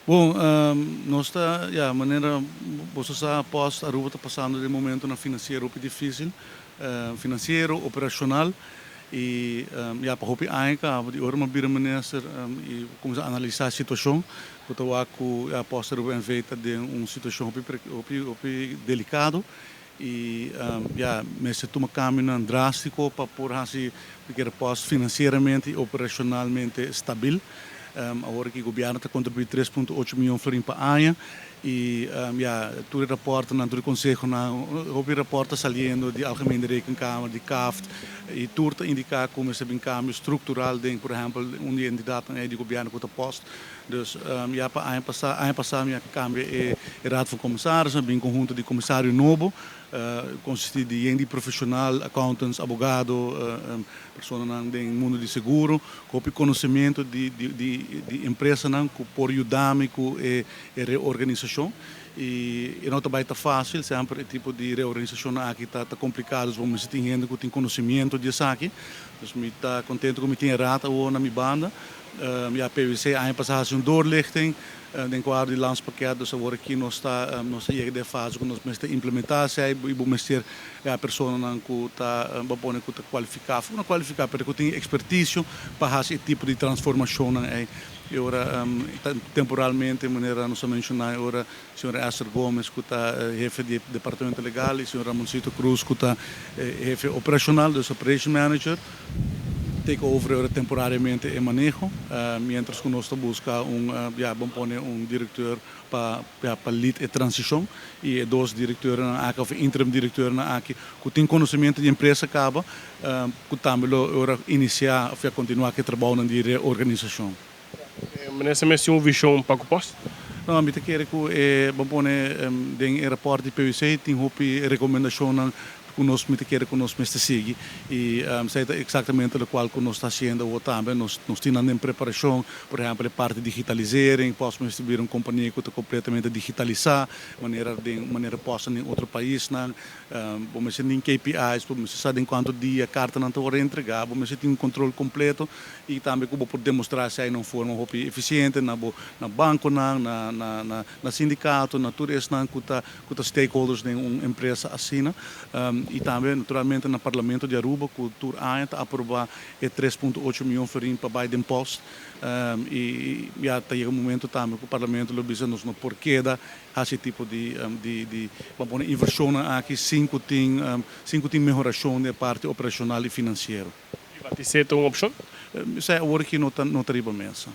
Bon, nos ta, ja, manera boso sa, Post Aruba ta pasando den momentonan financiero hopi dificil, financiero, operacional, y ja, pa hopi aña caba di ora mi a bira minister y cuminsa analisa e situacion, cu ta wak cu, ja, Post Aruba NV ta den un situacion hopi hopi hopi delicado y, ja, mester tuma cambionan drastico pa por haci e Post financieramente y operacionalmente stabil. Awor cu gobierno ta contribui 3.8 miyon florin pa aña y ja, tur rapportnan, tur consehonan, hopi rapport ta saliendo di Algemene Rekenkamer, di CAFT y tur ta indica cu mester bin cambio structural den, por ehempel, un di entidad di gobierno cu ta Post. Dus ja, pa aña pasa mi a cambia e Raad van Commissarissen, bin conhunto di comisario nobo, consisti di hende profesional, accountants, abogado, personanan den mundo di seguro, cu conocemento di empresanan, cu por yuda mi cu e reorganisacion. Y no ta bay ta facil, semper e tipo di reorganisacion aki ta complica, dus bo tin hende cu tin conocemento di esaki. Dus mi ta contento cu mi tin raad na mi banda. Ja, PwC aña pasa a haci un doorlichting, den cuadro di landspakket, dus awor aki nos ta yega den fase cu nos mester implementa esey y bo mester, ja, personanan cu ta, bo pone cu ta cualifica, no cualifica, pero cu tin experticio pa haci e tipo di transformacion ey. Y ora temporalmente, manera nos a menciona, ora señor Esther Gomes, cu ta hefe di departamento legal, y señor Ramoncito Cruz, cu ta hefe operacional, dus operation manager, take over ora temporariamente e maneho, mientras cu nos ta busca un, ja, ban pone un director pa, ja, pa lead e transicion y e dos directornan aki of interim directornan aki cu tin conocemento di empresa caba, cu tambe lo ora inicia of continua cu e trabou di reorganisacion. Minister, mester un vision pa Post? No, mi ta kere cu ban pone den rapport di PwC tin hopi recomendacion cu nos mi ta kere cu nos mester sigui y esey ta exactamente loke cu nos ta haciendo tambe. Nos tin den preparacion, por ehempel, e parti digitalisering. Post mester bira un compania cu ta completamente digitalisa, manera di manera Post den otro paisnan. Bo mester tin KPIs, bo mester sa den cuanto dia cartanan ta wordo entrega, bo mester tin un control completo y tambe cu bo por demostra esey den un forma hopi eficiente na bo na banconan, na sindicato, na tur esnan cu ta stakeholders den un empresa asina y tambe naturalmente na Parlamento di Aruba, cu tur aña ta aproba e 3.8 miyon florin pa bay den Post y ja, ta yega un momento tambe cu Parlamento lo bisa nos no por keda haci tipo di ban pone inversion aki sin cu tin mehoracion di parti operacional y financiero. Privatisa ta un opcion? Esey awor aki no ta riba mesa.